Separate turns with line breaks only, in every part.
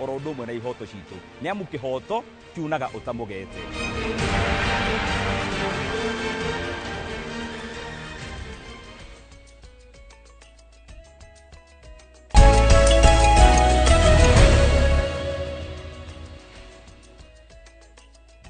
Oro ũndũ ũmwe na ihoto citũ, nĩ amu kĩhoto kiunaga ũtamũgete.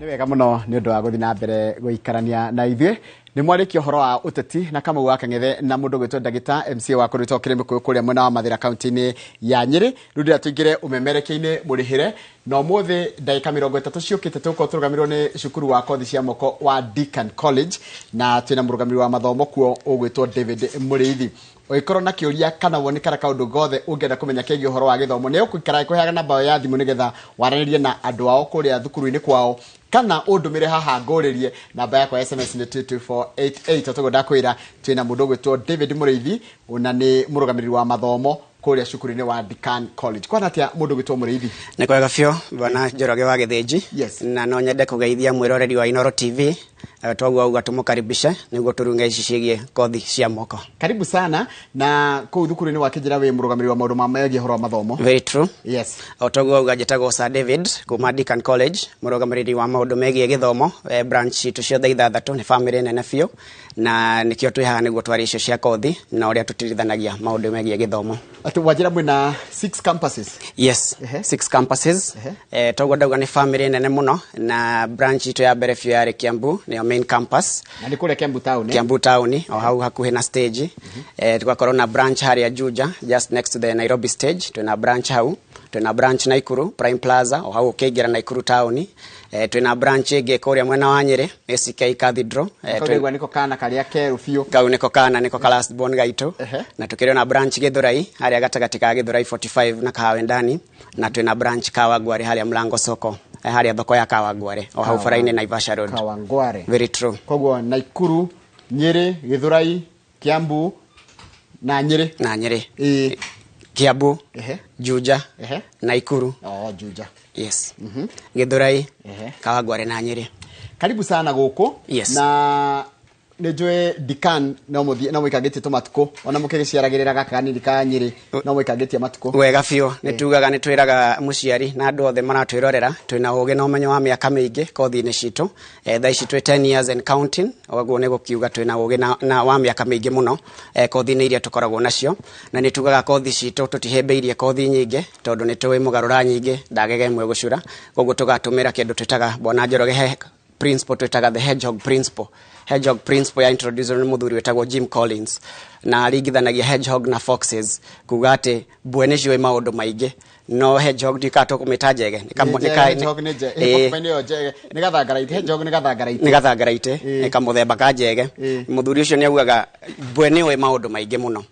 Nĩ wega mũno nĩ ũndũ wa gũthiĩ na mbere gũikarania na ithuĩ. Nĩ mwarĩkia ũhoro wa ũteti na Kamau wa Kang'ethe na mũndũ gwĩtwo ndagĩta MCA wa kũrĩtwo Kĩrĩmĩkũyũ kũrĩa mwena wa Mathĩra kaunti-inĩ ya Nyĩrĩ. Rĩu ndĩra tũingĩre ũmemerekia-inĩ mũrĩhĩre, na ũmũthĩ ndagĩka 30 ciũkĩte tũgũkorwo tũrũgamĩrĩirwo nĩ cukuru wa kothi cia moko wa Deakin College, na twĩna mũrũgamĩrĩri wa mathomo kuo ũgwĩtwo David Mũrĩithi. Ũngĩkorwo na kĩũria kana woni kana kaũndũ gothe ũngĩenda kũmenya kegiĩ ũhoro wa gĩthomo, nĩ ũgũikara ĩkũheaga namba ya thimũ nĩgetha waranĩrie na andũ ao kũrĩa thukuru-inĩ kwao, kana ũndũmĩre haha ngũrĩrie. Namba yakwa ya SMS nĩ 22488. Toguo ndakwĩra, twĩna mũndũ ũgwĩtwo David Mũrĩithi na nĩ mũrũgamĩrĩri wa mathomo kũrĩa cukuru-inĩ wa Deakin College. Kwana atĩa mũndũ ũgwĩtwo Mũrĩithi?
Nĩ kwega biũ, bwana Njoroge wa Gĩthĩnji.
Yes.
Na no nyende kũgeithia mwĩroreri wa Inooro TV. Toguo auga tũmũkaribishe nĩguo tũrunge ici ciĩgiĩ kothi cia moko.
Karibu sana. Na kũu thukuru-inĩ wa kĩnjĩra wĩ mũrũgamĩrĩri wa maũndũ ma megiĩ ũhoro wa mathomo.
Very true.
Yes.
O toguo auga, njĩtagwo Sir David kuma Deakin College, mũrũgamĩrĩri wa maũndũ megiĩ gĩthomo. Branch citũ ciothe ithathatũ nĩ family nene biũ, na nĩkĩo twĩ haha nĩguo twarie icio cia kothi na ũrĩa tũtirithanagia maũndũ megiĩ gĩthomo.
Atĩ wanjĩra mwĩna six campuses?
Yes. Six campuses. Toguo ndauga nĩ family nene mũno, na branch itũ ya mbere biũ yarĩ Kiambu, nĩyo main campus.
Na nĩ kũrĩa Kiambu town, eh?
Kiambu town, o hau hakuhĩ na stage. Tugakorwo na branch harĩa Juja, just next to the Nairobi stage, twĩna branch hau. Twĩna branch Naikuru Prime Plaza, o hau ũkĩingĩra Naikuru town. Twĩna branch ĩngĩ kũrĩa mwena wa Nyĩrĩ, ACK Cathedral.
Kau ndaigua nĩko kana karĩa kerũ biũ.
Kau nĩko kana, nĩko ka last born gaitũ. Na tukĩrĩ na branch Gĩthũrai, harĩa gatagatĩ ka Gĩthũrai 45 na Kahawendani, na twĩna branch Kawangware harĩa Mlango Soko, harĩa thoko ya Kawangware, o hau bara-inĩ Naivasha Road.
Kawangware.
Very true.
Koguo Naikuru, Nyĩrĩ, Gĩthũrai, Kiambu na Nyĩrĩ.
Na Nyĩrĩ.
Ĩĩ.
Kiambu, Juja, Naikuru.
Oh, Juja.
Yes. Gĩthũrai, Kawangware na Nyĩrĩ.
Karibu sana gũkũ.
Yes.
Na nĩ njũĩ Deakin no mũthiĩ no mũikangĩtie tũmatukũ, ona mũkĩgĩciaragĩrĩra gaka kanini ka Nyĩrĩ no mũikangĩtie matukũ.
Wega biũ. Nĩ tugaga, nĩ twĩraga mũciari na andũ othe maratwĩrorera twĩna ũgĩ na ũmenyo wa mĩaka mĩingĩ kothi-inĩ citũ. Thaa ici twĩ 10 years and counting, ũguo nĩ gũkiuga twĩna ũgĩ na wa mĩaka mĩingĩ mũno, kothi-inĩ iria tũkoragwo nacio. Na nĩ tugaga kothi citũ tũtihĩmbĩirie kothi nyingĩ, tondũ nĩ tũĩ mũgarũra nyingĩ ndagege ĩmwe gũcura. Koguo tũgatũmĩra kĩndũ twĩtaga, bwana Njoroge, he principle twĩtaga the hedgehog principle. Hedgehog principle ya introduce nĩ mũthuri wĩtagwo Jim Collins, na aringithanagia hedgehog na foxes, kuga atĩ mbwe nĩ ciũĩ maũndũ maingĩ, no hedgehog ndikaga tũkũmĩta njege. Nĩ
Nĩ njege, hedgehog nĩ njege. Porcupine ĩyo njege. Nĩ gathangaraitĩ, hedgehog nĩ gathangaraitĩ.
Nĩ gathangaraitĩ, nĩ kamũthemba ka njege. Mũthuri ũcio nĩ augaga mbwe nĩ ũĩ maũndũ maingĩ mũno,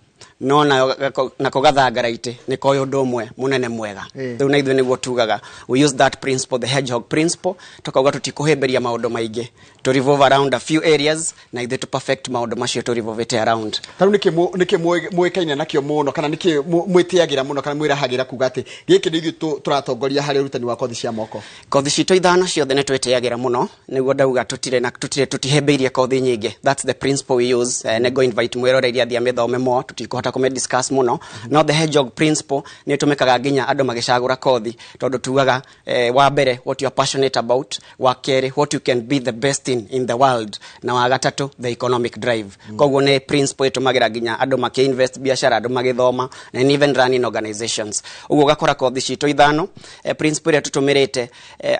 no nayo nako gathangaraitĩ nĩ koĩ ũndũ ũmwe mũnene mwega. Rĩu na ithuĩ nĩguo tugaga, we use that principle, the hedgehog principle, tukauga tũtikũhĩmbĩria maũndũ maingĩ, to revolve around a few areas, na ithuĩ to perfect maũndũ macio tũ revolvete around.
Ta rĩu nĩkĩ nĩkĩ mũĩkaine nakĩo mũno, kana nĩkĩ mwĩtĩagĩra mũno, kana mwĩrahagĩra kuga atĩ gĩkĩ nĩ ithuĩ tũratongoria harĩ ũrutani wa kothi cia moko?
Kothi citũ ithano ciothe nĩ twĩtĩagĩra mũno, nĩguo ndauga tũtirĩ na tũtirĩ tũtihĩmbĩirie kothi nyingĩ. That's the principle we use. Nĩngũ invite mwĩroreri athiĩ amĩthome more, tũtikũhota kũmĩ discuss mũno, no the hedgehog principle nĩ ĩtũmĩkaga nginya andũ magĩcagũra kothi, tondũ tugaga, wa mbere, what you are passionate about, wa kerĩ, what you can be the best in the world, na wa gatatũ, the economic drive. Koguo nĩ principle ĩtũmagĩra nginya andũ makĩ-invest biacara, andũ magĩthoma, and even running organizations. Ũguo ũgakora kothi citũ ithano, principle ĩrĩa tũtũmĩrĩte,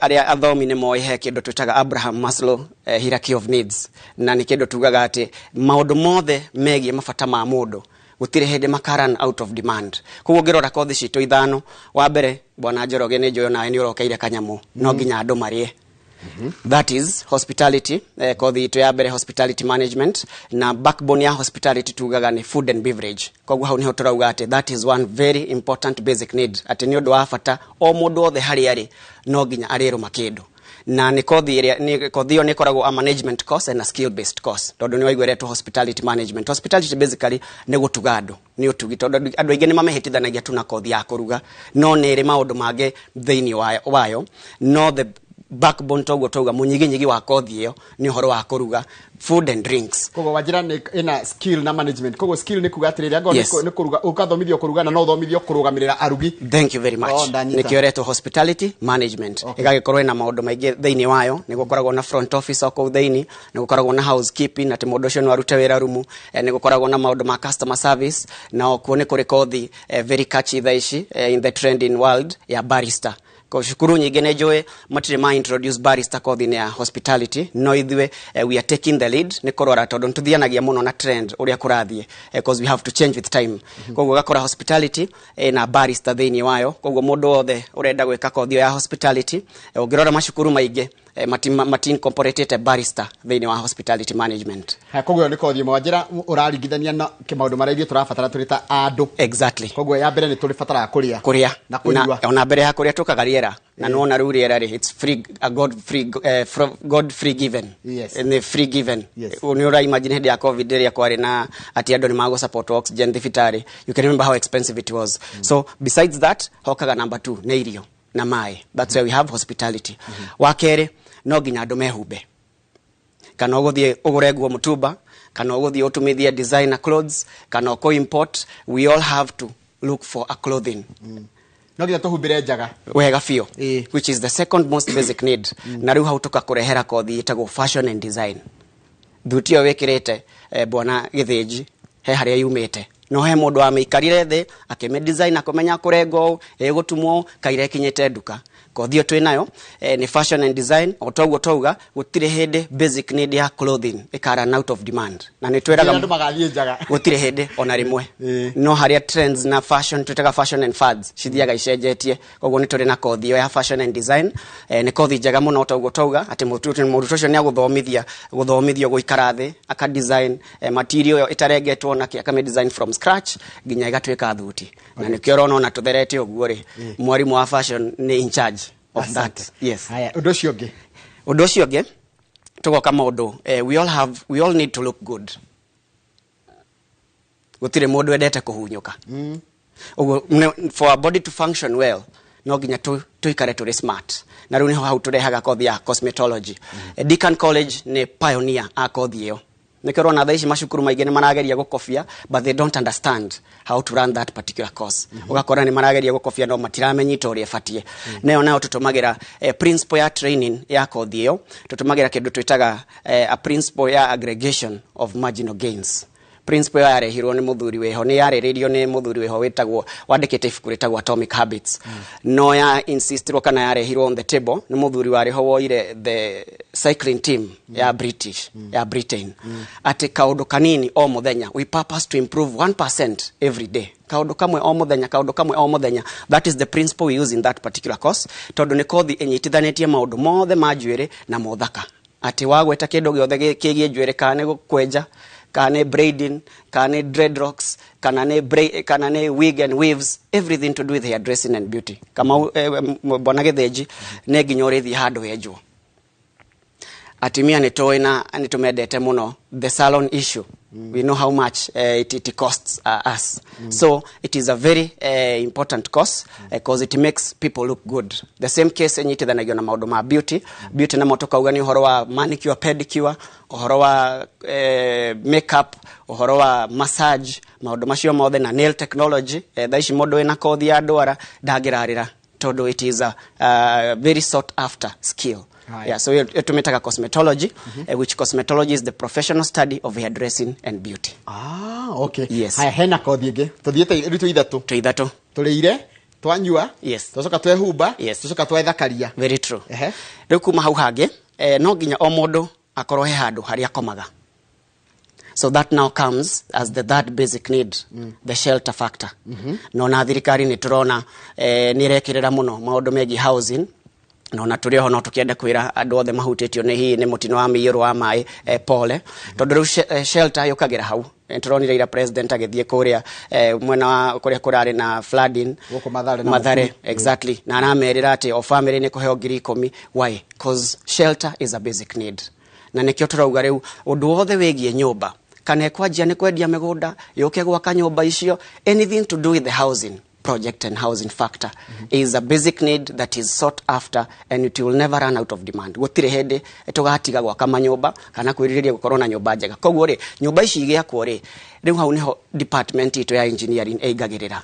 arĩa athomi nĩ moĩ he kĩndũ twĩtaga Abraham Maslow, hierarchy of needs, na nĩ kĩndũ tugaga atĩ maũndũ mothe megiĩ mabata ma mũndũ gũtirĩ hĩndĩ maka run out of demand. Koguo ũngĩrora kothi citũ ithano, wa mbere, bwana Njoroge, nĩ njũĩ onawe nĩ ũrokeire kanyamũ, no nginya andũ marĩe. That is hospitality. Kothi itũ ya mbere, hospitality management, na backbone ya hospitality tugaga nĩ food and beverage. Koguo hau niho tũrauga atĩ that is one very important basic need, atĩ nĩ ũndũ wa bata o mũndũ wothe harĩa arĩ no nginya arĩrũma kĩndũ. Na nĩ kothi ĩrĩa nĩ kothi ĩyo nĩ ĩkoragwo a management course and a skill based course, tondũ nĩ waigua ĩretwo hospitality management. Hospitality basically nĩ gũtuga andũ, nĩ ũtugi, tondũ andũ aingĩ nĩ mamĩhĩtithanagia tu na kothi ya kũruga, no nĩ ĩrĩ maũndũ mangĩ thĩinĩ wayo. No the Backbone toguo twauga mũnyiginyigi wa kothi ĩyo nĩ ũhoro wa kũruga, food and drinks.
Koguo Wanjira nĩ ĩna skill na management. Koguo skill nĩ kuga atĩrĩrĩ, angorwo nĩ kũruga, ũgathomithio kũruga na no ũthomithio kũrũgamĩrĩra arugi.
Thank you very much.
Oh, ndanyita.
Nĩkĩo ĩretwo hospitality management. Ĩgagĩkorwo ĩna maũndũ maingĩ thĩinĩ wayo. Nĩ gũkoragwo na front office o kũu thĩinĩ, nĩ gũkoragwo na housekeeping, atĩ mũndũ ũcio no arute wĩra rumu, nĩ gũkoragwo na maũndũ ma customer service, na okuo nĩ kũrĩ kothi very catchy thaa ici, in the trending world, ya barista. Ko cukuru nyingĩ nĩ njũĩ matirĩ ma introduce barista kothi-inĩ ya hospitality, no ithuĩ we are taking the lead nĩ kũrora tondũ nĩ tũthianagia mũno na trend ũrĩa kũrathiĩ, cause we have to change with time. Koguo ũgakora hospitality na barista thĩinĩ wayo. Koguo mũndũ wothe ũrenda gwĩka kothi ĩyo ya hospitality, ũngĩrora macukuru maingĩ mati incorporatete barista thĩinĩ wa hospitality management.
Ha, koguo ĩyo nĩ kothi ĩmwe Wanjira ũraringithania na maũndũ marĩa ithuĩ tũrabatara tũrĩ ta andũ. Koguo ya mbere nĩ tũrĩbataraga kũrĩa
Kũrĩa
na kũnyua.
Ona mbere ya kũrĩa tũkaga rĩera, na nĩwona rĩu rĩera rĩ, it's free, a god free, from god free given. Nĩ free given. Nĩ ũra imagine hĩndĩ ya COVID rĩrĩa kwarĩ na atĩ andũ nĩ magũ support oxygen thibitarĩ, you can remember how expensive it was. So besides that, hokaga number 2 nĩ irio na maĩ. That's why we have hospitality. Wa kerĩ, no nginya andũ mehumbe, kana ũgũthiĩ ũgũre nguo mũtumba, kana ũgũthiĩ ũtumithie designer clothes, kana ũkũ import, we all have to look for a clothing.
No nginya tũhumbĩre njaga.
Wega biũ. Which is the second most basic need. Na rĩu hau tũkakũrehera kothi ĩtagwo fashion and design. Thuti ĩyo wĩkĩrĩte, bwana Gĩthĩnji, he harĩa yumĩte, no he mũndũ wamĩikarire thĩ akĩmĩ design, akĩmenya kũrenga ũũ, ĩgũtumwo ũũ, kaira ĩkinyĩte nduka. Kothi ĩyo twĩ nayo nĩ fashion and design. O toguo twauga, gũtirĩ hĩndĩ basic need ya clothing ĩka run out of demand, na nĩ twĩraga
andũ magathiĩ njaga.
Gũtirĩ hĩndĩ ona rĩmwe. No harĩa trends na fashion, twĩtaga fashion and fads, cithiaga icenjetie. Koguo nĩ tũrĩ na kothi ĩyo ya fashion and design. Nĩ kothi njega mũno, toguo twauga atĩ mũrutwo ũcio nĩ agũthomithia gũthomithio gũikara thĩ aka design material ĩyo ĩtarengetwo nakĩ, akame design from scratch nginya ĩgatuĩka thuti. Na nĩkĩo ũrona ona tũtherete ũguo rĩ, mwarimũ wa fashion nĩ in charge of that. Yes.
Haya, ũndũ ũcio ũngĩ.
Ũndũ ũcio ũngĩ tũgoka maũndũ, we all need to look good. Gũtirĩ mũndũ wendete kũhunyũka. Ũguo for our body to function well, no nginya tũikare tũrĩ smart. Na rĩu nĩho hau tũrehaga kothi ya cosmetology. Deakin College nĩ pioneer a kothi ĩyo. Nĩkĩo ũrona thaa ici macukuru maingĩ nĩ marageria gũkobia, but they don't understand how to run that particular course. Ũgakora nĩ marageria gũkobia no matiramenyita ũrĩa ĩbatiĩ. Nayo nayo tũtũmagĩra principle ya training ya kothi ĩyo, tũtũmagĩra kĩndũ twĩtaga a principle ya aggregation of marginal gains. Principle ĩyo yarehirwo nĩ mũthuri wĩho, nĩ yarĩrĩirio nĩ mũthuri wĩho wĩtagwo, wandĩkĩte ibuku rĩtagwo Atomic Habits. No ya insistirwo kana yarehirwo on the table nĩ mũthuri warĩho woire the cycling team ya British, ya Britain, atĩ kaũndũ kanini o mũthenya, we purpose to improve 1% every day, kaũndũ kamwe o mũthenya, kaũndũ kamwe o mũthenya. That is the principle we use in that particular course, tondũ nĩ kothi ĩnyitithanĩtie maũndũ mothe ma njuĩrĩ na mothaka, atĩ wagweta kĩndũ gĩothe kĩgiĩ njuĩrĩ, kana nĩ kwenja, kana nĩ braiding, kana nĩ dreadlocks, kana nĩ wig and weaves, everything to do with hair dressing and beauty. Kama bwana Gĩthĩnji, nĩ nginya ũrĩthiĩ handũ wenjwo. Atumia nĩ tũĩ na nĩ tũmendete mũno the salon issue. We know how much it costs us. So it is a very important course because it makes people look good. The same case ĩnyitithanagio na maũndũ ma beauty. Beauty namo tũkauga nĩ ũhoro wa manicure, pedicure, ũhoro wa makeup, ũhoro wa massage, maũndũ macio mothe na nail technology. Thaa ici mũndũ wĩna kothi ya ndwara ndangĩrarĩra tondũ it is a very sought after skill. Yeah, so ĩtũmĩtaga cosmetology, which cosmetology is the professional study of hairdressing and beauty.
Ah, okay.
Yes.
Haya, hena kothi ĩngĩ tũthiĩte rĩu twĩ ithatũ.
Twĩ ithatũ.
Tũrĩire, twanyua, twacoka twehumba, twacoka twethakaria.
Very true. Rĩu kuma hau hangĩ, no nginya o mũndũ akorwo he handũ harĩa akomaga. So that now comes as the third basic need, the shelter factor. No na thirikari nĩ tũrona nĩ ĩrekĩrĩra mũno maũndũ megiĩ housing, na ona tũrĩ oho no tũkĩende kwĩra andũ othe mahutĩtio nĩ hihi nĩ mũtino wa mĩiyũro wa maĩ, pole, tondũ rĩu shelter yũkagĩra hau. Tũronire ira president agĩthiĩ kũrĩa mwena wa kũrĩa kũrarĩ na flooding.
Gũkũ Mathare na
Mathare.
Mũkuru.
Exactly, na aramerĩra atĩ o family nĩ kũheo 10,000. Why? Cause shelter is a basic need. Na nĩkĩo tũrauga rĩu ũndũ wothe wĩgiĩ nyũmba, kana ĩkwanjia nĩ kwendia mĩgũnda yũke gwaka nyũmba icio, anything to do with the housing. project and housing factor is a basic need that is sought after, and it will never run out of demand. Gũtirĩ hĩndĩ tũgatiga gwaka manyũmba kana kwĩrirĩria gũkorwo na nyũmba njega. Koguo rĩ, nyũmba ici igĩakwo rĩ, rĩu hau nĩho department itũ ya engineering ĩingagĩrĩra,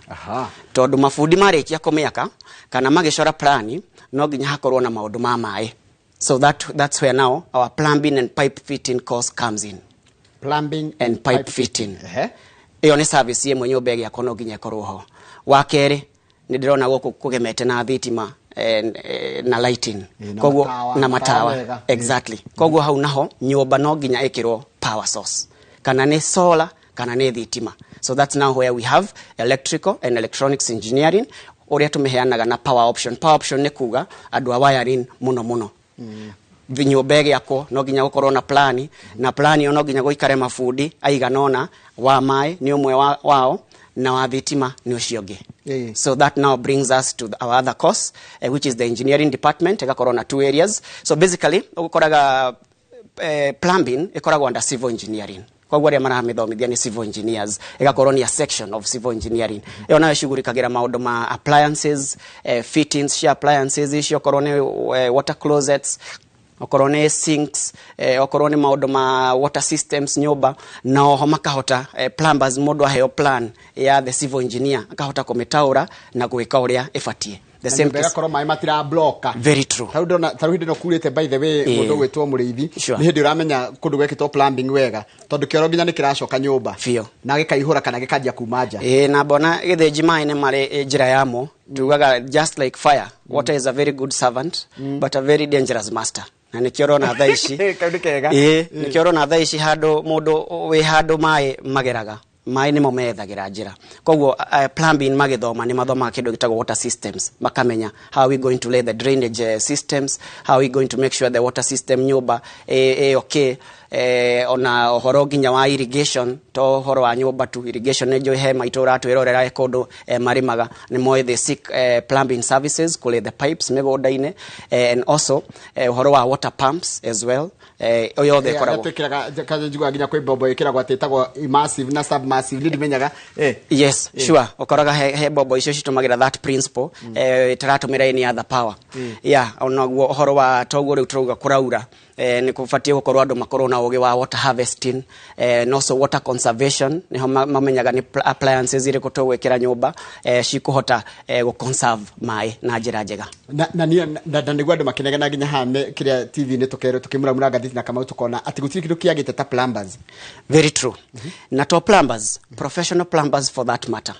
tondũ mabundi marĩkia kũmĩaka kana magĩcora plani, no nginya hakorwo na maũndũ ma maĩ. So that's where now our plumbing and pipe fitting course comes in.
Plumbing
and pipe fitting. Ĩyo nĩ service ĩmwe nyũmba ĩgĩakwo no nginya ĩkorwo ho. Wa kerĩ, nĩ ndĩrona gũkũ kũgemete na thitima na lighting.
Na
Koguo
matawa,
na
matawa
matawa
mega.
Exactly. Koguo hau naho nyũmba no nginya ĩkĩrwo power source, kana nĩ solar kana nĩ thitima. So that's now where we have electrical and electronics engineering, ũrĩa tũmĩheanaga na power option. Power option nĩ kuga andũ a wiring mũno mũno. Nyũmba ĩgĩakwo no nginya gũkorwo na plani, na plani ĩyo no nginya gũikare mabundi aigana ũna, wa maĩ nĩ ũmwe wao na wa thitima nĩ ũcio ũngĩ. So that now brings us to our other course, which is the engineering department, ĩgakorwo na two areas. So basically ũgũkoraga plumbing ĩkoragwo under civil engineering. Koguo arĩa maramĩthomithia nĩ civil engineers, ĩgakorwo nĩ a section of civil engineering. Ĩyo nayo ĩcugurikagĩra maũndũ ma appliances, fittings cia appliances icio, okorwo nĩ water closets, okorwo nĩ sinks, okorwo nĩ maũndũ ma water systems nyũmba. Na oho makahota, plumbers, mũndũ aheo plan ya the civil engineer akahota kũmĩtaũra na gwĩka ũrĩa ĩbatiĩ. The
Na
same
nyũmba
case.
ĩgakorwo maĩ matira bloka.
Very true.
Tarĩu ndona, tarĩu hĩndĩ ĩno kurĩte, by the way, mũndũ ũgwĩtwo mũrĩithi, nĩ hĩndĩ ũramenya kũndũ gwekĩtwo plumbing wega, tondũ kĩoro nginya nĩ kĩracoka nyũmba
Biũ.
na gĩkaihũra kana gĩkanjia kuma nja.
Ĩĩ, na mbona gĩthĩnji maĩ nĩ marĩ njĩra yamo. Tugaga just like fire, water is a very good servant but a very dangerous master. Na nĩkĩo ũrona thaa ici
Kau nĩ kega.
Ĩĩ, nĩkĩo ũrona thaa ici handũ mũndũ wĩ handũ maĩ mageraga, maĩ nĩmo methagĩra njĩra. Koguo plumbing magĩthoma nĩ mathomaga kĩndũ gĩtagwo water systems, makamenya how are we going to lay the drainage systems, how are we going to make sure the water system nyũmba ĩ okay, ona ũhoro nginya wa irrigation, to ũhoro wa nyũmba tu. Irrigation nĩ njũĩ he maitũ ũratwĩrorera kũndũ marĩmaga, nĩ moĩ they seek plumbing services kũlay the pipes mĩgũnda-inĩ, and also ũhoro wa water pumps as well, yothe ĩkoragwo.
Twĩkĩraga kaja, njiguaga nginya kwĩ mbombo ĩkĩragwo atĩ ĩtagwo massive na submassive, niĩ ndimenyaga.
Yes, sure. Ũkoraga he mbombo icio citũmagĩra that principle, ĩtaratũmĩra any other power. Yeah, onaguo ũhoro wa toguo rĩu tũrauga kũraura, nĩ kũbatiĩ gũkorwo andũ makorwo na ũgĩ wa water harvesting, and also water conservation. Nĩho mamenyaga nĩ appliances irĩkũ tũgwĩkĩra nyũmba cikũhota gũ-conserve maĩ na njĩra njega.
Na niĩ na nĩguo andũ makĩnegena nginya haha kĩrĩa TV-inĩ, tũkerwo tũkĩmuramura ngathĩti na Kamau, tũkona atĩ gũtirĩ kĩndũ kĩagĩte ta plumbers.
Very true. Na to plumbers, professional plumbers for that matter,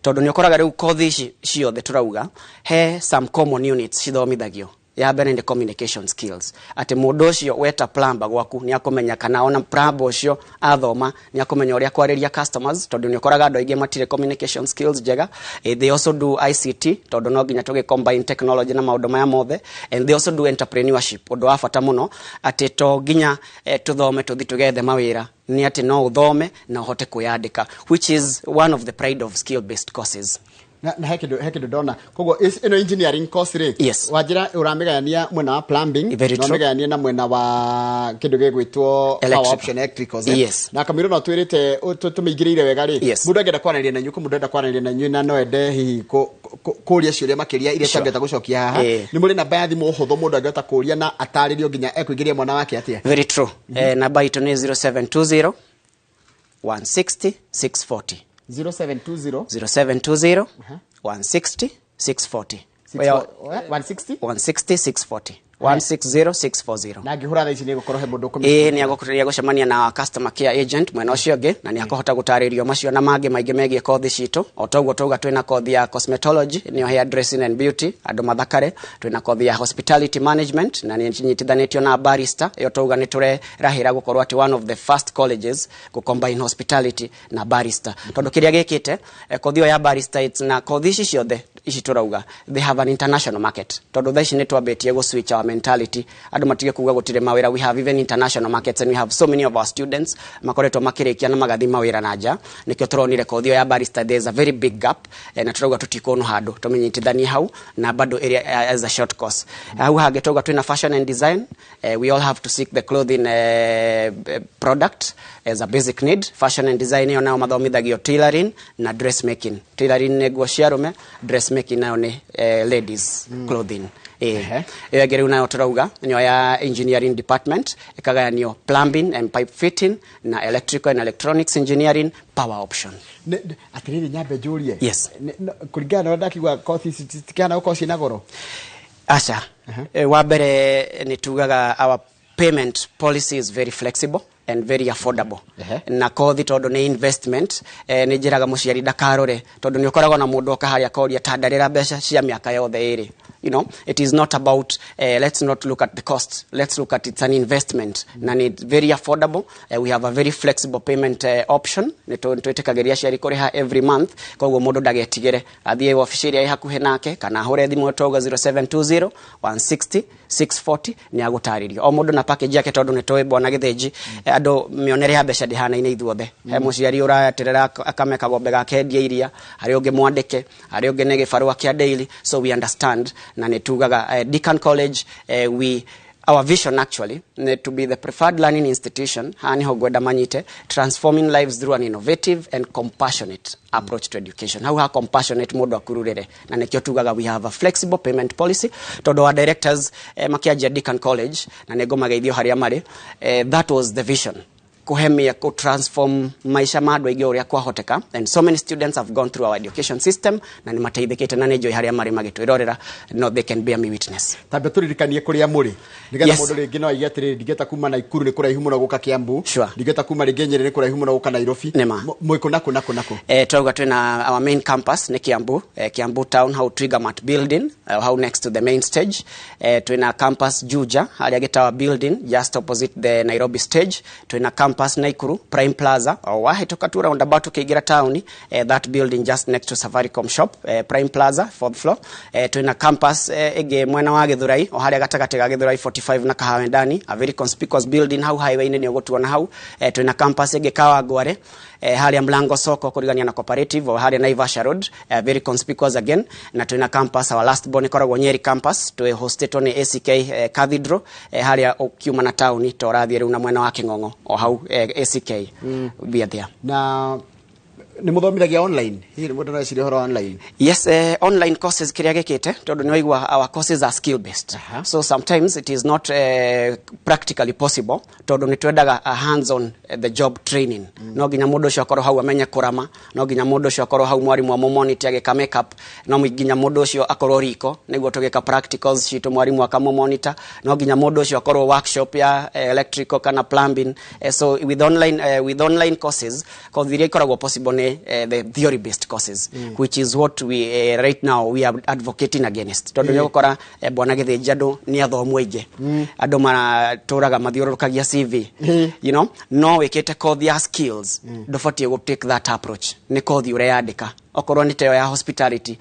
tondũ nĩ ũkoraga rĩu kothi ici ciothe tũrauga he some common units cithomithagio. Ya mbere nĩ communication skills, atĩ mũndũ ũcio weta plumber gwaku nĩ akũmenya, kana ona plumber ũcio athoma nĩ akũmenya ũrĩa kwarĩria customers, tondũ nĩ ũkoraga andũ aingĩ matirĩ communication skills njega. They also do ICT, tondũ no nginya tũgĩ combine technology na maũndũ maya mothe, and they also do entrepreneurship, ũndũ wa bata mũno, atĩ to nginya tũthome tũthi tũgethe mawĩra, nĩ atĩ no ũthome na ũhote kwĩyandĩka, which is one of the pride of skill based courses.
Na he kĩndũ ndona. Koguo ĩno engineering course rĩ, wanjĩra ũramĩgayania mwena wa plumbing
Very
na
true.
ũmĩgayanie na mwena wa kĩndũ gĩgwĩtwo power
Electrical.
option electricals, eh?
Yes.
Na kamũira no twĩrĩte tũmĩingĩrĩire wega rĩ, mũndũ angĩenda kwaranĩria na inyuĩ, kũ mũndũ enda kwaranĩria na inyuĩ na no ende hihi kũria ciũria makĩria iria tangĩhota gũcokia haha, nĩ mũrĩ namba ya thimũ hũthũ mũndũ angĩhota kũria na atarĩrio nginya ekũingĩria mwana wake atĩa?
Very true. Namba itũ nĩ 0720 160 640.
0720
0720 160 640.
160.
160 640, 160 640.
Na angĩhũra thaa ici nĩ gũkorwo he mũndũ.
Ĩĩ, nĩ agũcemania na customer care agent mwena ũcio ũngĩ, na nĩ akũhota gũtarĩrio macio na mangĩ maingĩ megiĩ kothi citũ. O toguo tauga, twĩna kothi ya cosmetology, nĩyo hair dressing and beauty, andũ mathakare. Twĩna kothi ya hospitality management, na nĩ nyitithanĩtio na barista. Ĩyo tauga nĩ tũrerahĩra gũkorwo atĩ one of the first colleges gũ combine hospitality na barista, tondũ kĩrĩa gĩkĩte kothi ĩyo ya barista it's na kothi ici ciothe ici tũrauga, they have an international market, tondũ thaa ici nĩ twambĩtie gũ switch our mentality. Andũ matige kuga gũtirĩ mawĩra. We have even international markets and we have so many of our students makoretwo makĩrĩkia na magathi mawĩra na nja. Nĩkĩo tũronire kothi ĩyo ya barista, there is a very big gap, na tũrauga tũtikuonwo handũ tũmenyitithanie hau na bado area as a short course. Hau hangĩ tũrauga twĩna fashion and design. We all have to seek the clothing product as a basic need. Fashion and design ĩyo nayo mathomithagio tailoring na dressmaking. Tailoring nĩ nguo cia arũme, dressmaking nayo nĩ ladies clothing. Ĩyo ĩngĩ rĩu nayo tũrauga nĩyo ya engineering department, ĩkagayanio plumbing and pipe fitting na electrical and electronics engineering power option.
Atĩrĩrĩ, nyambe njũrie.
Yes.
Kũringana na ũrĩa ndakigua, kothi ici citikĩhana gũkorwo ciĩna goro.
Aca. Wa mbere nĩ tugaga our payment policy is very flexible and very affordable. Na kothi tondũ nĩ investment, nĩ njĩraga mũciari ndakarore, tondũ nĩ ũkoragwo na mũndũ oka harĩa akoria ta ndarĩra mbeca cia mĩaka yothe ĩrĩ. It is not about, let's not look at the cost, let's look at it's an investment na ni very affordable. We have a very flexible payment option. Nĩ twĩtĩkagĩria aciari kũrĩha every month, koguo mũndũ ndagetigĩre, athiĩ wabici ĩrĩa ĩ hakuhĩ nake kana ahũre thimũ twauga 0720 160 640, nĩ agũtarĩrio o mũndũ na package yake, tondũ nĩ tũĩ, bwana Gĩthĩnji, andũ mĩonere ya mbeca ndĩhanaine ithuothe. He mũciari ũraeterera akame kagombe gake endia iria, harĩ ũngĩ mwandĩke, harĩ ũngĩ nĩ gĩbarũa kĩa daily. So we understand na nĩ tugaga Deakin College, we our vision actually ni to be the preferred learning institution, haha niho ngwenda manyite, transforming lives through an innovative and compassionate approach to education. Hau ha compassionate mũndũ akururĩre, na nĩkĩo tugaga we have a flexible payment policy, tondũ wa directors makĩanjia Deakin College, na nĩ ngũmageithio harĩa marĩ, that was the vision, kuhemia ku transform maisha ma andũ aingĩ ũrĩa kwahoteka. And so many students have gone through our education system na nĩ mateithĩkĩte, na nĩ njũĩ harĩa marĩ magĩtwĩrorera, no they can bear me witness.
Tambe tũririkanie kũrĩa mũrĩ, nĩgetha
Yes.
mũndũ rĩngĩ no aige atĩrĩrĩ, ndingĩhota kuma Naikuru, nĩ kũraihu mũno gũka Kiambu. Ndingĩhota kuma rĩngĩ Nyĩrĩ, nĩ kũraihu mũno gũka Nairobi.
Nĩma.
Mwĩ kũ nakũ nakũ nakũ?
Twauga twĩna our main campus nĩ Kiambu, Kiambu town, hau Twiga Mart building, hau next to the main stage. Twĩna campus Juja, harĩa Gĩtawa building, just opposite the Nairobi stage. Twĩna campus Naikuru, Prime Plaza, o wahĩtũka tu roundabout ũkĩingĩra town, that building just next to Safaricom shop, Prime Plaza, fourth floor. Twĩna campus ĩngĩ mwena wa Gĩthũrai, o harĩa gatagatĩ ga Gĩthũrai 45 na Kahawendani, a very conspicuous building hau highway-inĩ, nĩ ũgũtuona hau. Twĩna campus ĩngĩ Kawangware, harĩa Mlango Soko kũrigania na Cooperative, o harĩa Naivasha Road, very conspicuous again. Na twĩna campus, our last born, ĩkoragwo Nyeri campus, twĩ hostetwo nĩ ACK Cathedral, harĩa ũkiuma na taũni ta ũrathiĩ rĩu na mwena wa Kĩng'ong'o, o hau ACK, we are there.
Na nĩ mũthomithagia online? Hihi mũndũ no ecirie ũhoro wa online?
Yes, online courses kiria gikite, tondu ni waigua our courses are skill based. So sometimes it is not practically possible, tondu ni twendaga a hands on the job training. No nginya mundu ucio akorwo hau amenye kurama, no nginya mundu ucio akorwo hau mwarimu amũmonitor agĩka makeup, no nginya mundu ucio akorwo riko niguo tugika practicals citu mwarimu akamũmonitor, no nginya mundu ucio akorwo workshop ya electrical kana plumbing. So with online courses, kothi iria ikoragwo possible ni the theory based courses, which is what we right now we are advocating against, tondu nĩ ũgũkora, bwana Gĩthĩnji, andũ nĩ athomu aingĩ, andũ matũraga mathiũrũrũkagia CV, no wĩkĩte kothi ya skills, ndũbatiĩ gũ take that approach. Nĩ kothi ũreyandĩka, okorwo nĩ teyo ya hospitality.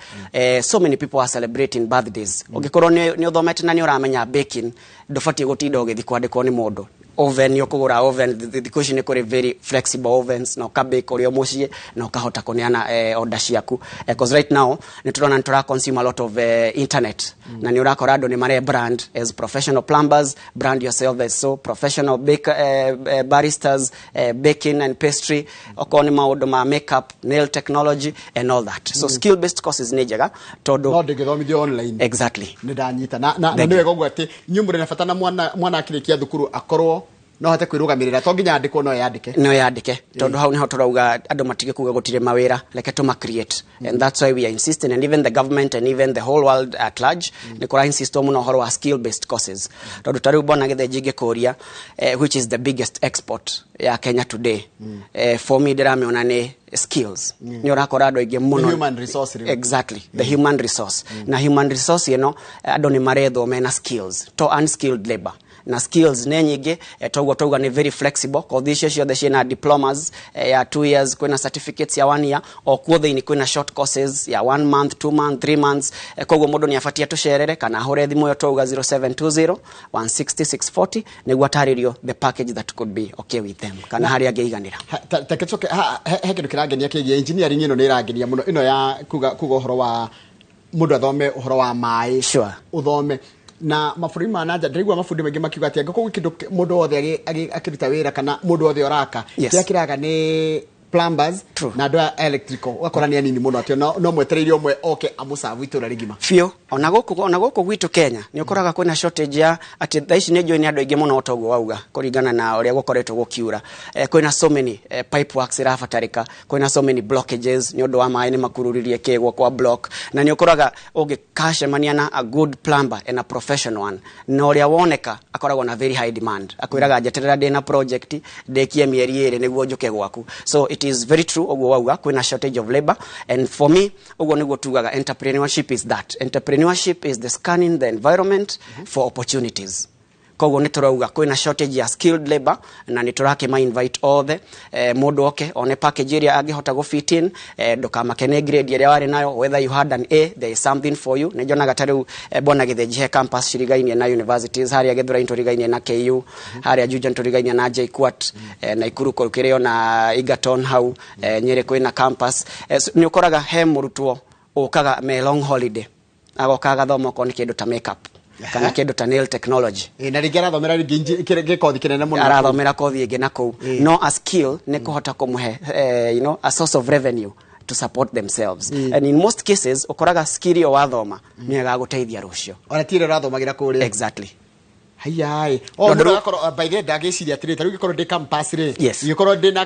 So many people are celebrating birthdays. Ũngĩkorwo nĩ ũthomete na nĩ ũramenya baking, ndũbatiĩ gũtinda ũgĩthiĩ kwandĩkwo nĩ mũndũ. Oven, nĩ ũkũgũra oven, thikũ ici nĩ kũrĩ very flexible ovens, na ũkabake ũrĩ o mũciĩ na ũkahota kũneana order ciaku, 'cause right now nĩ tũrona nĩ tũra consume a lot of internet, na nĩ ũrakora andũ nĩ mare brand as professional plumbers, brand yourself as so professional baker, baristas, baking and pastry, okorwo nĩ maũndũ ma makeup, nail technology and all that. So skill based courses nĩ njega tondũ
No ndĩngĩthomithio online.
Exactly.
Nĩ ndanyita na
Thank
nĩ
you.
wega ũguo atĩ inyuĩ mũrĩ na bata na mwana akĩrĩkia thukuru akorwo no ahote kwĩrũgamĩrĩra, to nginya andĩkwo, no eyandĩke.
No yandĩke, tondũ hau niho tũrauga andũ matige kuga gũtirĩ mawĩra, reke tũma create. And that's why we are insisting, and even the government and even the whole world at large nĩ kũra insist mũno ũhoro wa skill based courses, tondũ ta rĩu, bwana Gĩthĩnji, ingĩkũria which is the biggest export ya Kenya today, for me ndĩramĩona nĩ skills. Nĩ ũrakora andũ aingĩ mũno
Human resource rĩu.
Exactly, the human resource. Na human resource ĩno, andũ nĩ marethwo mena skills, to unskilled labor. Na skills nĩ nyingĩ, toguo tauga nĩ very flexible. Kothi icio ciothe ciĩna diplomas ya 2 years, kwĩna certificates ya 1 year, o kuo thĩinĩ kwĩna short courses ya 1 month, 2 month, 3 months. Koguo mũndũ nĩ abatie atũcerere kana ahũre thimũ ĩyo twauga 0720 160 640 nĩguo atarĩrio the package that could be okay with them kana harĩa angĩiganĩra.
Take coke he kĩndũ kĩrangenia kĩgiĩ engineering ĩno, nĩ ĩrangenia mũno ĩno ya kuga ũhoro wa mũndũ athome ũhoro wa maĩ. Ũthome na mabũrũri ma nanja, ndĩraigua mabundi maingĩ makiuga atĩ angĩkorwo gwĩ kĩndũ mũndũ wothe akĩruta wĩra kana mũndũ wothe ũraka, kĩrĩa kĩraga nĩ plumbers na andũ a electrical, ũgakora nĩ anini mũno, atĩ no mwetereire ũmwe oke amũcabu itũra rĩgima.
Biũ, ona gũkũ gwitũ Kenya nĩ ũkoraga kwĩna shortage ya atĩ thaa ici nĩ njũĩ nĩ andũ aingĩ mũno, toguo wauga, kũringana na ũrĩa gũkoretwo gũkiura, kwĩna so many pipe works irabatarĩka, kwĩna so many blockages nĩ ũndũ wa maĩ nĩ makururirie kĩgwa kwa block, na nĩ ũkoraga ũngĩkacemania na a good plumber and a professional one, na ũrĩa woneka akoragwo na very high demand, akwĩraga njeterera ndĩna project ndĩkie mĩeri 2 nĩguo njũke gwaku. So it is very true ũguo wauga, kwĩna shortage of labor, and for me ũguo nĩguo tugaga entrepreneurship is that entrepreneurship is the scanning the environment for opportunities. Koguo nĩ tũrauga kwĩna shortage ya skilled labor na nĩ tũrakĩma invite othe, mũndũ oke one package ĩrĩa angĩhota gũ fit in. Ndũkamake nĩ grade ĩrĩa warĩ nayo, whether you had an A, there is something for you. Nĩ njonaga ta rĩu, bwana Gĩthĩnji, he campus cirigainie na universities, harĩa Gĩthũrai tũrigainie na KU, harĩa Juja tũrigainie na JKUAT, Naikuru kũu kĩrĩ ona Egerton hau, Nyĩrĩ kwĩna campus. So nĩ ũkoraga he mũrutwo ũkaga me long holiday agoka agathoma okorwo nĩ kĩndũ ta makeup kana kĩndũ ta nail technology.
Na rĩngĩ arathomera rĩngĩ gĩkothi kĩnene mũno.
Arathomera kothi ĩngĩ na kũu, no a skill nĩ kũhota kũmũhe a source of revenue to support themselves, and in most cases ũkoraga skill ĩyo wathoma nĩ ĩgagũteithia rũciũ.
Ona ti ĩrĩa ũrathomagĩra kũrĩa.
Exactly.
Haiyaĩ, o
Tondũ
mũndũ agakorwo, by the way, ndagĩciria atĩrĩ, ta rĩu ingĩkorwo ndĩ campus rĩ, ingĩkorwo ndĩ na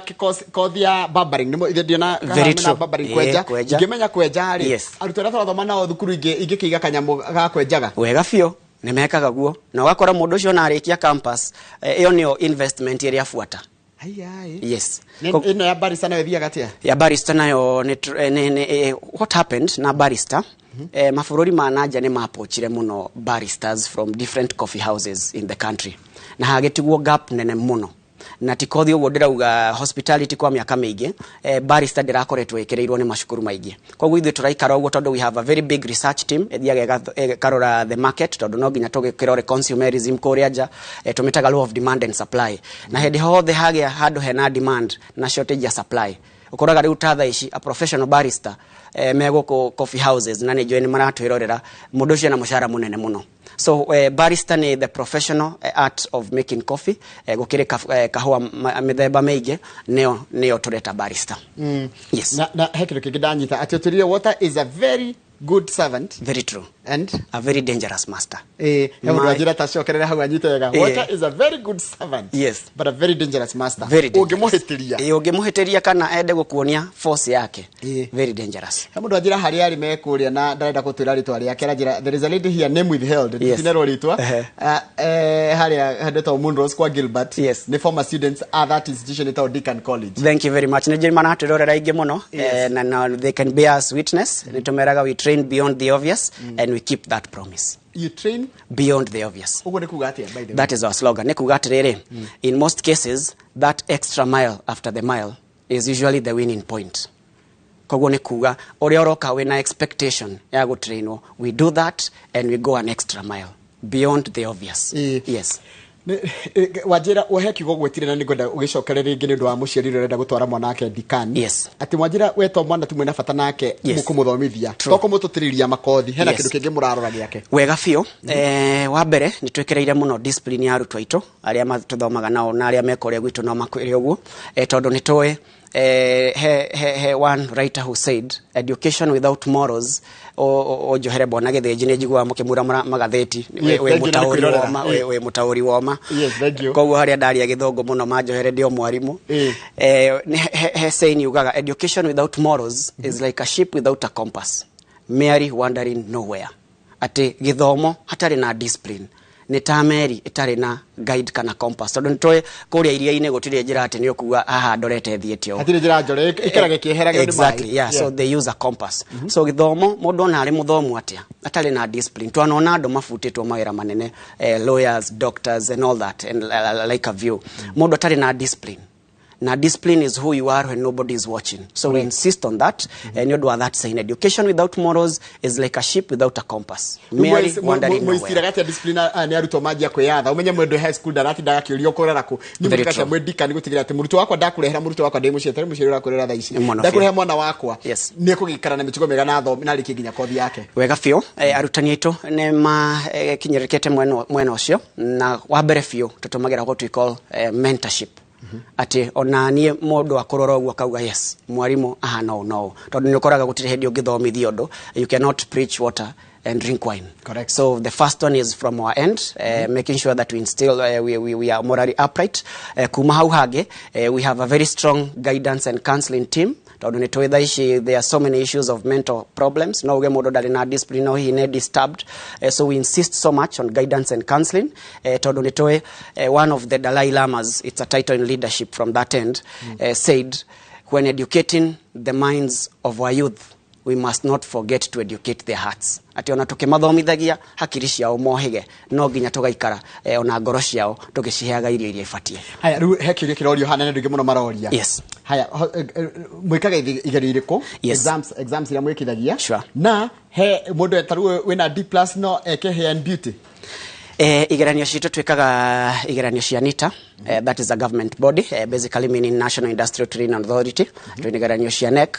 kothi ya barbering, nĩmo ithe ndĩ na
Very true.
barbering, kwenja.
Kwenja.
Ingĩmenya kwenja rĩ, arutwo arĩa tũrathoma nao thukuru ingĩ ingĩkĩiga kanyamũ ga kwenjaga.
Wega biũ, nĩ mekaga guo na ũgakora mũndũ ũcio ona arĩkia campus, ĩyo nĩyo investment ĩrĩa abuata.
Haiyaĩ.
Yes.
Ĩno ya barista nayo ĩthiaga atĩa?
Ya barista nayo nĩ tr- eh, nĩ what happened na barista, mabũrũri ma nanja nĩ mapochire mũno baristas from different coffee houses in the country, na hagĩtigwo gap nene mũno, na ti kothi ũguo ndĩrauga hospitality kwa mĩaka mĩingĩ, barista ndĩrakoretwo ĩkĩrĩirwo nĩ macukuru maingĩ. Koguo ithuĩ tũraikara ũguo tondũ we have a very big research team ĩthiaga ĩkarora the market, tondũ no nginya tũgĩkĩrore consumerism kũrĩa nja, tũmĩtaga law of demand and supply, na hĩndĩ hothe hagĩa handũ hena demand na shortage ya supply, ũkoraga rĩu ta thaa ici a professional barista, me gũkũ coffee houses, na nĩ njũĩ nĩ maratwĩrorera, mũndũ ũcio na mũcara mũnene mũno. So barista nĩ the professional art of making coffee. Gũkĩrĩ kahũa mĩthemba mĩingĩ, nĩyo tũreta barista. Yes.
Na he kĩndũ kĩngĩ ndanyita atĩ ũtũrire, water is a very good servant
Very true.
and
a very dangerous master.
He mũndũ anjĩra tacokerere hau anyite wega. Water is a very good servant but a very dangerous master.
Very dangerous.
Ũngĩmũhĩtĩria.
Ũngĩmũhĩtĩria kana ende gũkuonia force yake. Very dangerous.
He mũndũ anjĩra harĩa arĩ me kũrĩa na ndarenda gũtwĩra rĩtwa rĩake, aranjĩra there is a lady here, name withheld, tutinerwo rĩtwa. Harĩa handĩtwo Munros kwa Gilbert. Nĩ former students at that institution ĩtagwo Deakin College.
Thank you very much. Nĩ njũĩ maratwĩrorera aingĩ mũno. Na they can bear us witness. Nĩ tũmeraga we train beyond the obvious and we keep that promise.
You train
beyond the obvious.
Ũguo nĩ kuga atĩa, by the way?
That is our slogan. Nĩ kuga atĩrĩrĩ, in most cases that extra mile after the mile is usually the winning point. Koguo nĩ kuga ũrĩa ũroka wĩna expectation ya gũtrainwo, we do that and we go an extra mile beyond the obvious. Yes.
Wanjĩra he kiugo gwĩtire na nĩngwenda ũgĩcokere rĩngĩ nĩ ũndũ wa mũciari ũrĩa ũrenda gũtwara mwana wake Deakin. Atĩ mwanjĩra wetwo mwana ti mwĩna bata nake mũkũmũthomithia, to kũmũtũtĩrĩria makothi, hena kĩndũ kĩngĩ mũrarora gĩake.
Wega biũ. Wa mbere nĩ twĩkĩrĩire mũno discipline ya arutwo aitũ arĩa tũthomaga nao, na arĩa meka ũrĩa gwitũ no makwĩre ũguo, tondũ nĩ tũĩ, he one writer who said education without morals, ũnjohere bwana Gĩthĩnji, nĩ njiguaga mũkĩmura magathĩti.
Yes,
wĩ
thank you na
mũtaũri
kwĩrorera.
woma, wĩ mũtaũri woma.
Yes, thank you.
Koguo harĩa ndaria gĩthũngũ mũno manjohere, ndĩ o mwarimũ. He saying yugaga education without morals is like a ship without a compass, merely wandering nowhere, atĩ gĩthomo hatarĩ na discipline Nĩ ta meri ĩtarĩ na guide kana compass, tondũ nĩtũĩ kũrĩa iria-inĩ gũtirĩ njĩra atĩ nĩ ũkuga haha ndorete thiĩte ũũ.
Hatirĩ njĩra njore, ĩkĩraga ĩkĩeheragio nĩ maĩ.
Exactly, yeah. So they use a compass. So gĩthomo, mũndũ ona arĩ mũthomu atĩa atarĩ na discipline, twanona andũ mabutĩtwo mawĩra manene, lawyers, doctors and all that and like a view, mũndũ atarĩ na discipline, na discipline is who you are when nobody is watching. So we insist on that. Nĩ ũndũ wa that sign, education without morals is like a ship without a compass, merely wandering nowhere.
Mũistiraga atĩa discipline nĩ arutwo manjia kwĩyatha? Ũmenye mũndũ high school ndaratindaga akĩũrio kũrora kũ nĩ
Very
mũrutwo
true.
mwĩndika nĩ gũtigĩrĩra atĩ mũrutwo wakwa, ndakũrehera mũrutwo wakwa ndĩ mũciĩ, tarĩ mũciĩ ũrakũrera thaa ici,
Mũno biũ.
ndakũrehe mwana wakwa, nĩ ekũgĩikara na mĩtugo mĩega na athome na arĩkie nginya kothi yake.
Wega biũ. Arutani aitũ nĩ makinyĩrĩkĩte mwena ũcio, na wa mbere biũ tũtũmagĩra what we call mentorship, atĩ ona niĩ mũndũ akũrora ũguo akauga, "Yes, mwarimũ ahana ũũ." No tondũ nĩ ũkoraga gũtirĩ hĩndĩ ũngĩthomithia ũndũ. You cannot preach water and drink wine.
Correct.
So the first one is from our end, making sure that we instill, we are morally upright. Kuma hau hangĩ, we have a very strong guidance and counseling team, tondũ nĩ tũĩ thaa ici there are so many issues of mental problems. No uge mũndũ ndarĩ na discipline, no hihi nĩ disturbed. So we insist so much on guidance and counseling, tondũ nĩ tũĩ one of the Dalai Lamas, it's a title in leadership from that end, said, "When educating the minds of our youth, we must not forget to educate their hearts." Atĩ ona tũkĩmathomithagia hakiri ciao mohĩge, no nginya tũgaikara ona ngoro ciao tũgĩciheaga irio iria ibatiĩ.
Haya, rĩu he kĩũria kĩrorio hana nĩ andũ aingĩ mũno maroria. Haya, mwĩkaga igerio irĩkũ? Exams iria mwĩkithagia? Na he mũndũ ta rĩu wĩna D plus no eke hair and beauty?
Igeranio citũ, twĩkaga igeranio cia NITA, that is a government body, basically meaning National Industrial Training Authority. Twĩna igeranio cia KNEC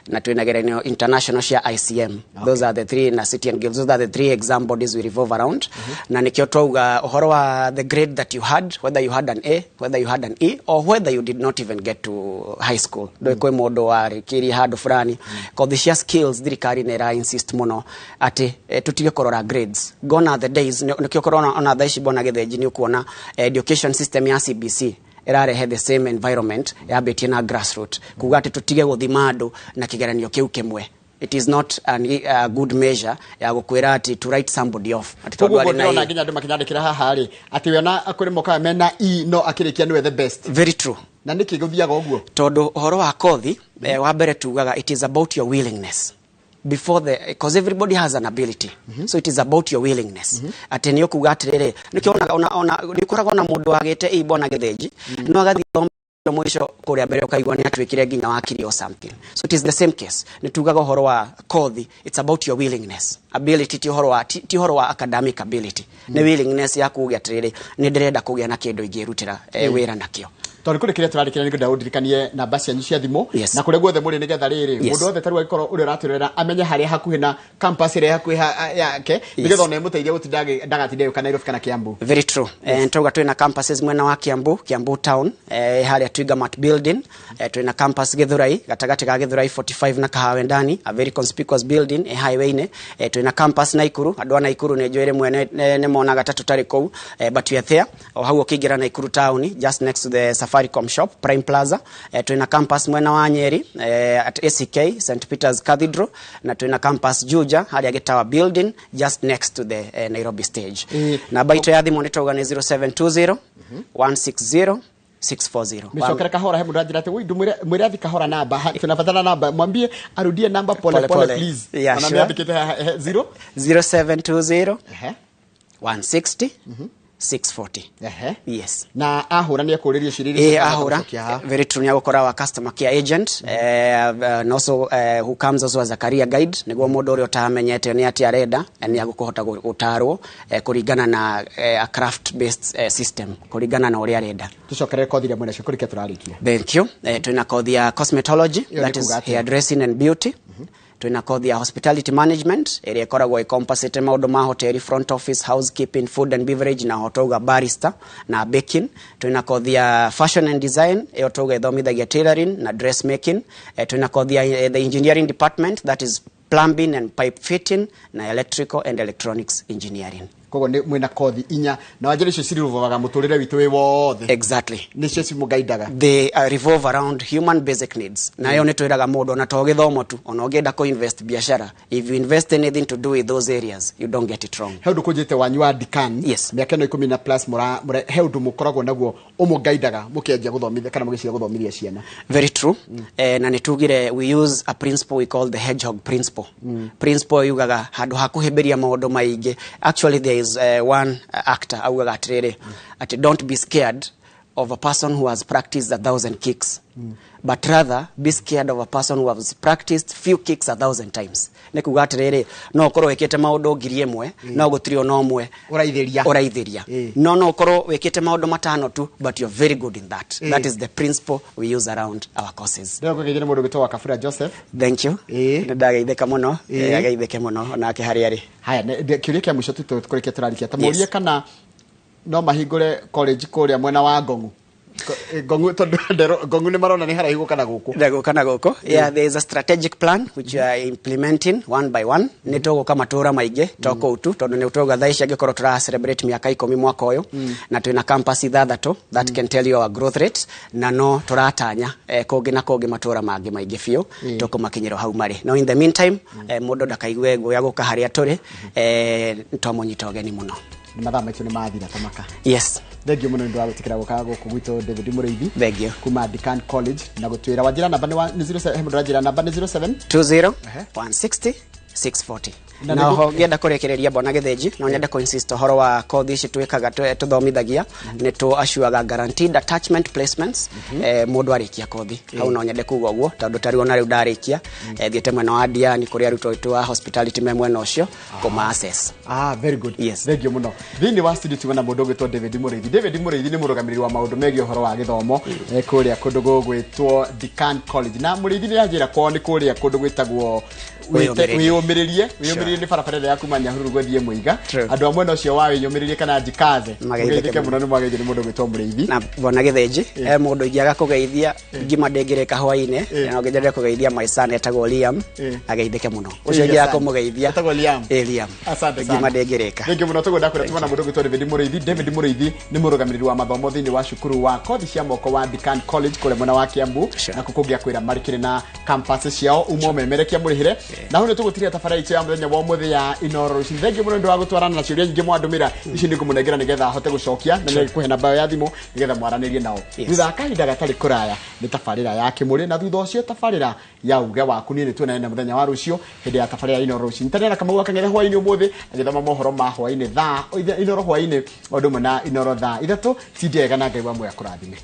na twĩna igeranio international cia ICM. Those are the three, na City and Guilds. Those are the three exam bodies we revolve around. Na nikĩo twauga ũhoro wa the grade that you had, whether you had an A, whether you had an E, or whether you did not even get to high school. Ndũĩ kwĩ mũndũ warĩkĩrie handũ fulani kothi cia skills, thirikari nĩ ĩra insist mũno atĩ tũtige kũrora grades. Gone are the days. Nĩkĩo kũrona ona thaa ici bona Gĩthĩnji nĩ ũkuona education system ya CBC ĩrarehe the same environment yambĩtie na grassroot, kuga atĩ tũtige gũthima andũ na kĩgeranio kĩu kĩmwe. It is not a good measure ya gũkwĩra atĩ to write somebody off atĩ tondũ
Koguo
arĩ na
ndĩrona
A.
nginya andũ makĩnyandĩkĩra haha rĩ, atĩ we ona kũrĩ mokaga mena E no akĩrĩkia nĩwe the best.
Very true.
Na nĩkĩ gũthiaga ũguo?
Tondũ ũhoro wa kothi, wa mbere tugaga it is about your willingness before the, because everybody has an ability. So it is about your willingness, atĩ nĩ ũkuga atĩrĩrĩ, nĩkĩo ona nĩ ũkoraga ona mũndũ wagĩte E bona Gĩthĩnji no agathiĩ thoma mũico kũrĩa mbere ũkaigua nĩ atuĩkire nginya wakiri or something. So it is the same case. Nĩ tugaga ũhoro wa kothi, it's about your willingness. Ability ti ũhoro wa academic ability, nĩ willingness ya kuga atĩrĩrĩ, nĩ ndĩrenda kũgĩa na kĩndũ ingĩrutĩra wĩra nakĩo.
Tondũ kũrĩ kĩrĩa tũrarĩkĩra, nĩ ngwenda ũndirikanie namba cianyu cia thimũ na kũrĩa guothe mũrĩ, nĩgetha rĩrĩ mũndũ wothe tarĩu angĩkorwo ũrĩa ũratwĩrorera amenye harĩa hakuhĩ na campus ĩrĩa hakuhĩ yake, nĩgetha ona ĩmũteithie gũtinda ndagatinde agĩũka Nairobi kana Kiambu.
Very true. Twauga twina campuses mwena wa Kiambu, Kiambu town, harĩa Twiga Mart building. Twina campus Githurai, gatagatĩ ga Githurai 45 na Kahawa Ndani, a very conspicuous building highway-inĩ. Twina campus Naikuru. Andũ a Naikuru nĩ njũĩ rĩmwe nĩ monaga ta tũtarĩ kũu, but we are there. O hau ũkĩingĩra Naikuru town, just next to the Safaricom shop, Prime Plaza. Twina campus mwena wa Nyeri, at ACK St Peter's Cathedral, na twina campus Juja, harĩa Gĩtawa building, just next to the Nairobi stage. Namba itũ ya thimũ nĩ twauga nĩ 0720 160 640.
Mĩcokere kahora, he mũndũ anjĩra atĩ woi mwĩre athi kahora namba. Tunabatara namba, mwambie arudie namba pole
Pole
pole,
pole.
please.
Yeah,
Ona
sure.
nĩandĩkĩte haha, zero
0720 160 640. Yes.
Na ahũra nĩ ekũrĩrio ciũria iria ciothe
ahũra
gũcokia haha.
Very true, nĩ agũkora wa customer care agent, and also who comes also as a career guide, nĩguo mũndũ ũrĩa ũtamenyete nĩ atĩ arenda, nĩ agũkũhota gũtarwo kũringana na a craft based system, kũringana na ũrĩa arenda.
Tũcokerere kothi iria mwĩnacio kũrĩkia tũrarĩkia.
Thank you. Twina kothi ya cosmetology,
Ĩyo nĩ
that is
kuga atĩa?
hair dressing and beauty. Twina kothi ya hospitality management ĩrĩa ĩkoragwo ĩcompasĩte maũndũ ma hoteli, front office, housekeeping, food and beverage, na ho twauga barista na baking. Twina kothi ya fashion and design, ĩyo twauga ĩthomithagia tailoring na dressmaking. Twina kothi ya the engineering department, that is plumbing and pipe fitting na electrical and electronics engineering.
Koguo nĩ mwĩna kothi inya na wanjĩra icio ciruvaga mũtũrĩre witũ wĩ wothe.
Exactly.
Nĩcio cimũgaidaga.
They revolve around human basic needs. Nayo nĩ twĩraga mũndũ ona to gĩthomo tu, ona ũngĩenda kũ invest biashara, if you invest anything to do with those areas, you don't get it wrong.
He ũndũ kũnjĩte wanyu wa Dikan.
Yes.
Mĩaka ĩno 10 na plus mũra he ũndũ mũkoragwo naguo ũmũgaidaga mũkĩanjia gũthomithia kana mũgĩciria gũthomithia ciana.
Very true. Na nĩ tugire we use a principle we call the hedgehog principle. Principle yugaga handũ ha kũhĩmbĩria maũndũ maingĩ. Actually there is one actor augaga atĩrĩrĩ, atĩ don't be scared of a person who has practiced 1,000 kicks, but rather be scared of a person who has practiced few kicks 1,000 times. Nĩ kuga atĩrĩrĩ, no ũkorwo wĩkĩte maũndũ 1,000, no gũtirĩ ona ũmwe
ũraithĩria.
Ũraithĩria. No no ũkorwo wĩkĩte maũndũ matano tu, but you're very good in that. That is the principle we use around our courses.
Ndĩrenda kũgeithia nĩ mũndũ ũgwĩtwo Wakabura Joseph.
Thank you. Nĩ ndageithĩka mũno. Ageithĩke mũno onake harĩa arĩ.
Haya, kĩũria kĩa mũico tũkũrĩkia tũrarikia ta mũrie kana no mahingũre college kũrĩa mwena wa Ngongu. Ngongu tondũ Ngongu nĩ marona nĩ haraihu gũka na gũkũ.
Ndagũka na gũkũ. Yeah, there is a strategic plan which we are implementing one by one. Nĩ tũgũka matũra maingĩ to kũu tu, tondũ nĩ tũgũka thaa ici angĩkorwo tũra celebrate mĩaka 10 mwaka ũyũ, na twĩna campus 6 that can tell you our growth rate, na no tũratanya kũngĩ na kũngĩ matũra mangĩ maingĩ biũ tũkũmakinyĩra hau marĩ. No in the meantime, mũndũ ndakaigue guoya gũka harĩa tũrĩ, twamũnyita ũgeni mũno.
Nĩ mathaa maitũ nĩ mathira tamaka.
Yes.
Thank you mũno nĩ ũndũ wa gwĩtĩkĩra gũka gũkũ gwitũ David Mũrĩithi.
Thank you.
Kuma Dikan College na gũtwĩra wanjĩra namba nĩ 07, he mũndũ ũranjĩra namba nĩ 07
20 160 640.
Na
Na oho ngĩenda kũrĩkĩrĩria Bwana Gĩthĩnji, no nyende kũ insist ũhoro wa kothi ici twĩkaga tũthomithagia, nĩ tũ assureaga guaranteed attachment placements, mũndũ arĩkia kothi hau. No nyende kuga ũguo tondũ tarĩu ona rĩu ndarĩkia, thiĩte mwena wa Diani kũrĩa arutwo aitũ a hospitality me mwena ũcio kũma access.
Ah, very good.
Yes.
Thank you mũno. Thĩinĩ wa studio tuona mũndũ ũgwĩtwo David Mũrĩithi. David Mũrĩithi nĩ mũrũgamĩrĩri wa maũndũ megiĩ ũhoro wa gĩthomo kũrĩa kũndũ gũgwĩtwo Dikan College. Na Mũrĩithi nĩ anjĩra kwao nĩ kũrĩa kũndũ gwĩtagwo
Wĩyũmĩrĩrie.
Wĩyũmĩrĩrie. Wĩyũmĩrĩrie nĩ barabara ĩrĩa ya kuma Nyahururu gũthiĩ Mũiga.
True.
Andũ a mwena ũcio wa Wĩyũmĩrĩrie kana Njikaze.
Mageithĩke
Mũgeithĩke mũno nĩ mwageithio nĩ mũndũ ũgwĩtwo Mũrĩithi.
Na Bwana Gĩthĩnji, he mũndũ ingĩaga kũgeithia ngima ndĩngĩrĩka hwainĩ, no ngĩnjende kũgeithia my son etagwo Liam, ageithĩke mũno. Ũcio ingĩaga
son.
kũmũgeithia.
Etagwo Liam.
Ĩ, Liam.
Asante sana.
Ngima ndĩngĩrĩka.
Thank you mũno. Tũgwenda kwĩra tuma na mũndũ ũgwĩtwo David Mũrĩithi. David Mũrĩithi nĩ mũrũgamĩrĩri wa mathomo thĩinĩ wa cukuru wa kothi cia moko wa Dikan College kũrĩa mwena wa Kiambu.
Sure.
Na kũngĩ akwĩra marĩkĩrĩ na campus ciao uma ũmemerekia mũrĩhĩre. Na hau nĩ tũgũtiria tabara itũ ya mũthenya wa ũmũthĩ ya Inoro Rũcinĩ. Thank you mũno nĩ ũndũ wa gũtwarana na ciũria nyingĩ mwandũmĩra. Ici nĩ ngũmũnengera nĩgetha ahote gũcokia na nĩ ngũkũhe namba ya thimũ nĩgetha mwaranĩrie nao.
Yes.
Thutha wa kahinda gatarĩ kũraya nĩ tabarĩra ya Kĩmũrĩ, na thutha ũcio tabarĩra ya uge waku. Niĩ nĩ tuonane na mũthenya wa rũciũ hĩndĩ ya tabarĩra ya Inoro Rũcinĩ. Tene na Kamau wa Kang'ethe hwainĩ ũmũthĩ agĩthoma mohoro ma hwainĩ thaa Inoro hwainĩ o ũndũ ũmwe na Inoro thaa 3. Tindega na Ngai wa muoyo akũrathime.